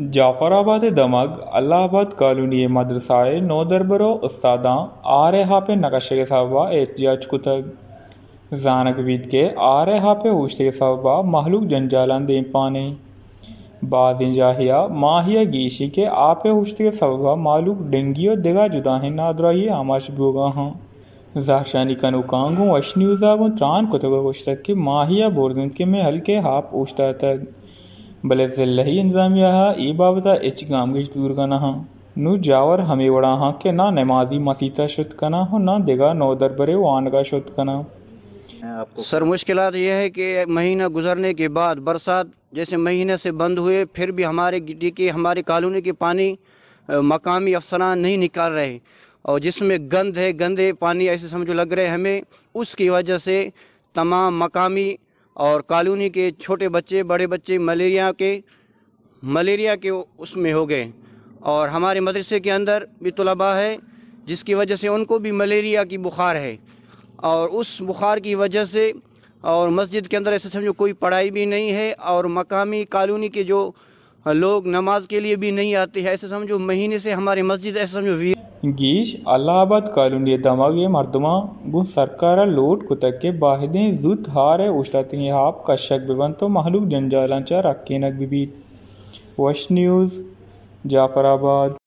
جعفر آباد ءِ دمگ اللہ آباد کالونی ءِ مدرسہ ءِ نودربر ءُ استاداں آر ءِ ہاپ ءِ نہ کشگ ءِ سبب ءَ احتجاج کتگ۔ زانگ بیت کہ آر ءِ ہاپ ءِ اوشتگ ءِ سبب ءَ مہلوک جنجالاں دیمپان اِنت۔ بازیں جاہے ءَ ماہی ءَ گیش اِنت کہ آپ ءِ اوشتگ ءِ سبب ءَ مہلوک ڈنگی ءُ دگہ جدائیں نادراہی ءِ آماچ بوگ ءَ اَنت۔ زہرشانی کنوکاں گوں وش نیوز ءَ گوں تران کتگ ءُ گوشتگ کہ ماہی ءَ برز اِنت کہ مئے ہلک ءِ آپ اوشتاتگ، بلے ضلعی انتظامیہ ءَ اے بابت ءَ ہچ گامگیج زورگ ءَ نہ اَنت۔ نوں جاور ہمے وڑ ءَ اَنت کہ نہ نمازی مسیت ءَ شت کناں ءُ نہ دگہ نودربرے وانگ ءَ شت کناں۔ سر، مشکلات یہ ہے کہ مہینہ گزرنے کے بعد برسات جیسے مہینے سے بند ہوئے، پھر بھی ہمارے گٹی کے، ہماری کالونی کے پانی، آ، مقامی افسران نہیں نکال رہے، اور جس میں گند ہے، گندے پانی ایسے سمجھو لگ رہے ہمیں، اس کی وجہ سے تمام مقامی اور کالونی کے چھوٹے بچے، بڑے بچے ملیریا کے، ملیریا کے اس میں ہو گئے۔ اور ہمارے مدرسے کے اندر بھی طلباء ہے، جس کی وجہ سے ان کو بھی ملیریا کی بخار ہے، اور اس بخار کی وجہ سے اور مسجد کے اندر ایسے سمجھو کوئی پڑھائی بھی نہیں ہے، اور مقامی کالونی کے جو لوگ نماز کے لیے بھی نہیں آتے ہیں، ایسے سمجھو مہینے سے ہماری مسجد ایسے سمجھو ویر۔ گیش اللہ آباد کالونی ءِ دمگ ءِ مردماں گوں سرکار ءَ لوٹ کتگ کہ بایدیں زوت ہار ءِ اوشتاتگیں آپ کشگ بہ بنت ءُ مہلوک جنجالاں چہ رکینگ بہ بیت۔ وش نیوز، جعفر آباد۔